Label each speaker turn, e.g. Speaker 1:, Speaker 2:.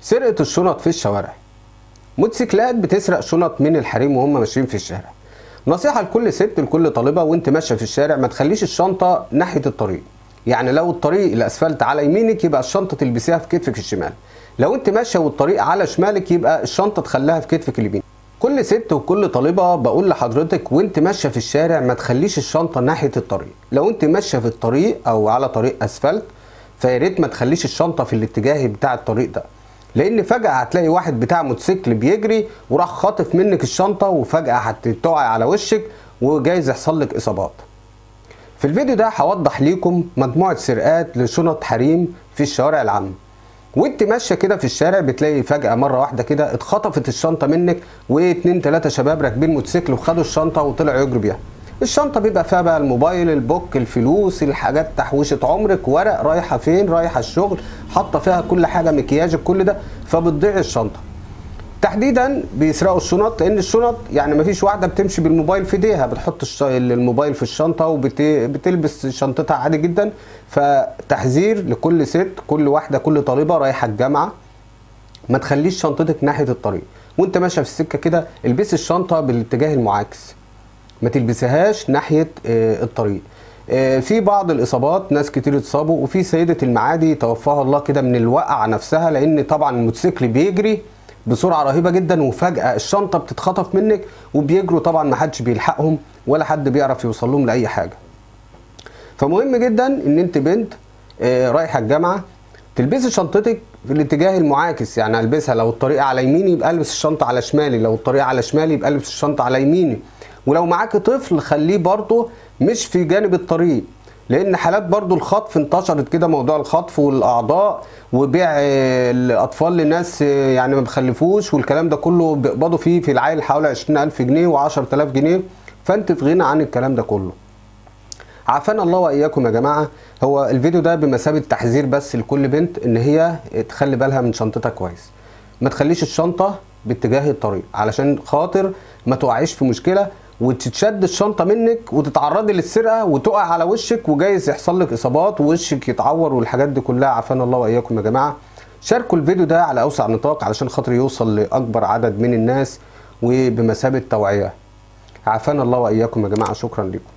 Speaker 1: سرقة الشنط في الشوارع. موتوسيكلات بتسرق شنط من الحريم وهم ماشيين في الشارع. نصيحة لكل ست لكل طالبة وانت ماشية في الشارع، ما تخليش الشنطة ناحية الطريق. يعني لو الطريق الاسفلت على يمينك يبقى الشنطة تلبسيها في كتفك الشمال، لو انت ماشية والطريق على شمالك يبقى الشنطة تخليها في كتفك اليمين. كل ست وكل طالبة بقول لحضرتك وانت ماشية في الشارع ما تخليش الشنطة ناحية الطريق. لو انت ماشية في الطريق او على طريق اسفلت فياريت ما تخليش الشنطة في الاتجاه بتاع الطريق ده، لان فجأة هتلاقي واحد بتاع موتوسيكل بيجري وراح خاطف منك الشنطة، وفجأة هتقعي على وشك وجايز يحصل لك اصابات. في الفيديو ده هوضح ليكم مجموعة سرقات لشنط حريم في الشوارع العامة. وانت ماشية كده في الشارع بتلاقي فجأة مرة واحدة كده اتخطفت الشنطة منك، واتنين تلاتة شباب راكبين موتوسيكل وخدوا الشنطة وطلعوا يجروا بيها. الشنطة بيبقى فيها بقى الموبايل، البوك، الفلوس، الحاجات، تحويشة عمرك، ورق، رايحة فين، رايحة الشغل، حاطة فيها كل حاجة، مكياجك، كل ده، فبتضيع الشنطة. تحديدا بيسرقوا الشنط لان الشنط يعني مفيش واحدة بتمشي بالموبايل في ايديها، بتحط الموبايل في الشنطة وبتلبس شنطتها عادي جدا. فتحذير لكل ست، كل واحدة، كل طالبه رايحة الجامعة، ما تخليش شنطتك ناحية الطريق. وانت ماشية في السكة كده البسي الشنطة بالاتجاه المعاكس، ما تلبسهاش ناحية الطريق. في بعض الاصابات ناس كتير اتصابوا، وفي سيده المعادي توفاها الله كده من الوقعة نفسها، لان طبعا الموتوسيكل بيجري بسرعة رهيبة جدا وفجاة الشنطة بتتخطف منك وبيجروا، طبعا ما حدش بيلحقهم ولا حد بيعرف يوصل لهم لاي حاجة. فمهم جدا ان انت بنت رايحة الجامعة تلبسي شنطتك في الاتجاه المعاكس، يعني البسها لو الطريق على يميني يبقى البس الشنطة على شمالي، لو الطريق على شمالي يبقى البس الشنطة على يميني. ولو معاك طفل خليه برضه مش في جانب الطريق، لان حالات برضو الخطف انتشرت كده، موضوع الخطف والاعضاء وبيع الاطفال لناس يعني ما بيخلفوش والكلام ده كله، بيقبضوا فيه في العيل حوالي 20,000 جنيه و10,000 جنيه، فانت في غنى عن الكلام ده كله. عافانا الله واياكم يا جماعة. هو الفيديو ده بمثابة تحذير بس لكل بنت ان هي تخلي بالها من شنطتها كويس، ما تخليش الشنطة باتجاه الطريق علشان خاطر ما تقعيش في مشكلة وتتشد الشنطة منك وتتعرضي للسرقه وتقع على وشك، وجايز يحصل لك اصابات ووشك يتعور والحاجات دي كلها. عافانا الله واياكم يا جماعة. شاركوا الفيديو ده على اوسع نطاق علشان خاطر يوصل لاكبر عدد من الناس وبمثابه توعيه. عافانا الله واياكم يا جماعة، شكرا لكم.